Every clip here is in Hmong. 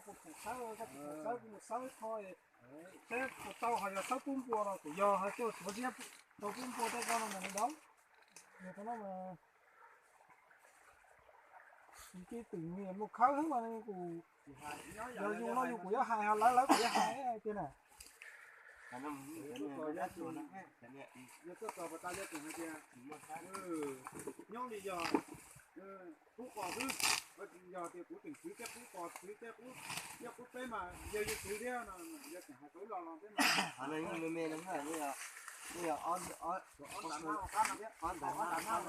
Kuv tseem xawb, koj tseem xawb, kuv mus xawb tho, seb puas tau, ho yog xawb pub npua los kuv yog hais tuaj tuav ziab tau pub npua tej ko no mas nws dob. Yog tau no mas ib twm niam mus khawb xwb mas kuv, yog yus no yus kuv yuav hais, ho lawv lawv kuv yuav hais tiag na. Yog tuaj txog pas tas yog tseem hais tias nyob li yog pub qos xwb, yog tias kuv tseem txwv tej pub qos, txwv tej pub, yog pub peb mas yog yus txwv thiab no, yog tseem hais tau ib lo los peb mas me me no, yog ob ntas nab, ob ntas nab,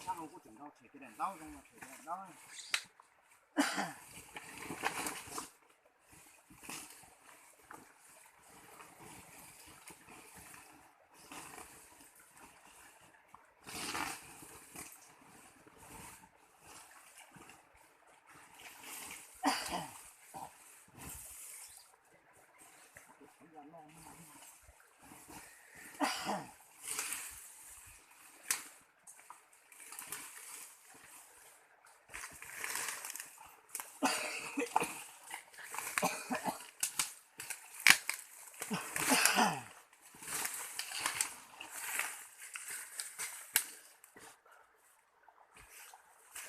sab hauv kuj tseem nrau tshem kiag daim ntaub zoo, tshem kiag daim ntaub.